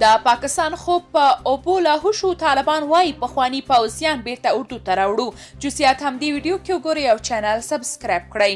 د پاکستان خوب په اوبو لاهو شو، طالبان وايي پخواني پوځیان بیرته اردو ته راوړو. جزئیات همدې ویډیو کې وګورئ او چینل سبسکرایب کړئ.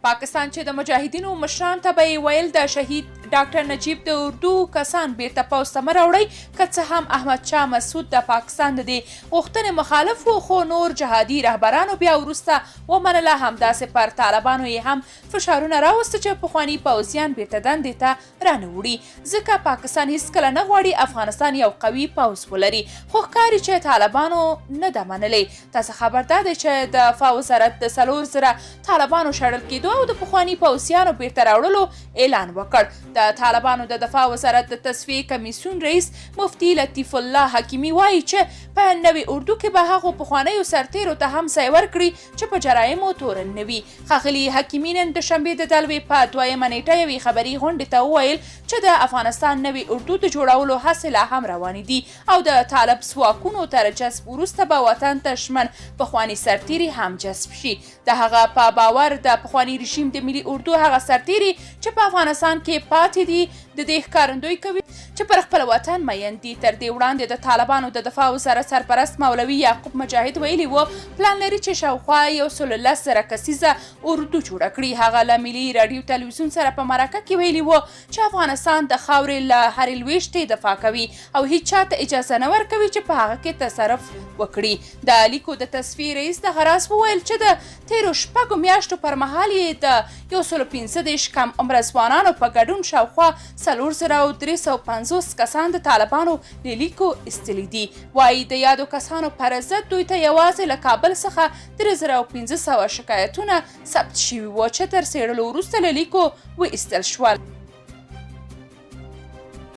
پاکستان چې د مجاهدینو مشران ته به یې ویل د شهید ډاکټر نجیب د اردو کسان بیرته پوځ ته مه راوړئ، که څه هم احمد شاه مسعود د پاکستان د دې غوښتنې مخالف و، خو نور جهادي رهبرانو بیا وروسته ومنله. همداسې پر طالبانو یې هم فشارونه راوسته چې پخواني پوځیان بیرته دندې ته رانه وړي، ځکه پاکستان هیڅکله نه غواړي افغانستان یو قوي پوځ ولري، خو ښکاري چې طالبانو نه ده منلې. تازه خبر دا دی چې د دفاع وزارت د 4000 طالبانو شړل کېدو او د پخواني پوځیانو بیرته راوړلو اعلان وکړ. د طالبانو د دفاع وزارت د تصفیې کمیسیون رئیس مفتي لطیف الله حکیمي وایي چې په نوې اردو کې به هغو پخوانیو سرتېرو ته هم ځای ورکړي چې په جرایمو تورن نه وي. ښاغلي حکیمي نن دوشنبه د دلوې په دویمه نېټه یوې خبري غونډې ته وویل چې د افغانستان نوې اردو د جوړولو هڅې لا هم روانې دي او د طالب ځواکونو تر جذب وروسته به وطن ته ژمن پخواني سرتېري هم جذب شي. د هغه په باور د پخواني رژیم د ملي اردو هغه سرتېري چې په افغانستان کې پاتې دي د دې ښکارندوی کوي چې پر خپل وطن مین دي. تر دې وړاندې د طالبانو د دفاع وزارت سرپرست مولوي یعقوب مجاهد ویلي و، پلان لري چې شاوخوا 110,000 کسیزه اردو جوړه کړي. هغه له ملي راډیو تلویزیون سره په مرکه کې ویلي و چې افغانستان د خاورې له هرې لوېشتې دفاع کوي او هیچا ته اجازه نه ورکوي چې په هغه کې تصرف وکړي. د لیکو د تصفیې رئیس دغه راز وویل چې د تېرو شپږو میاشتو پر مهال یې د 135 کم عمره ځوانانو په ګډون شاوخوا 4350 کسان د طالبانو له لیکو ایستلي دي. وايي د یادو کسانو پر ضد دوی ته یوازې له کابل څخه 3500 شکایتونه ثبت شوي وو چې تر څېړلو وروسته له لیکو و ایستل شول.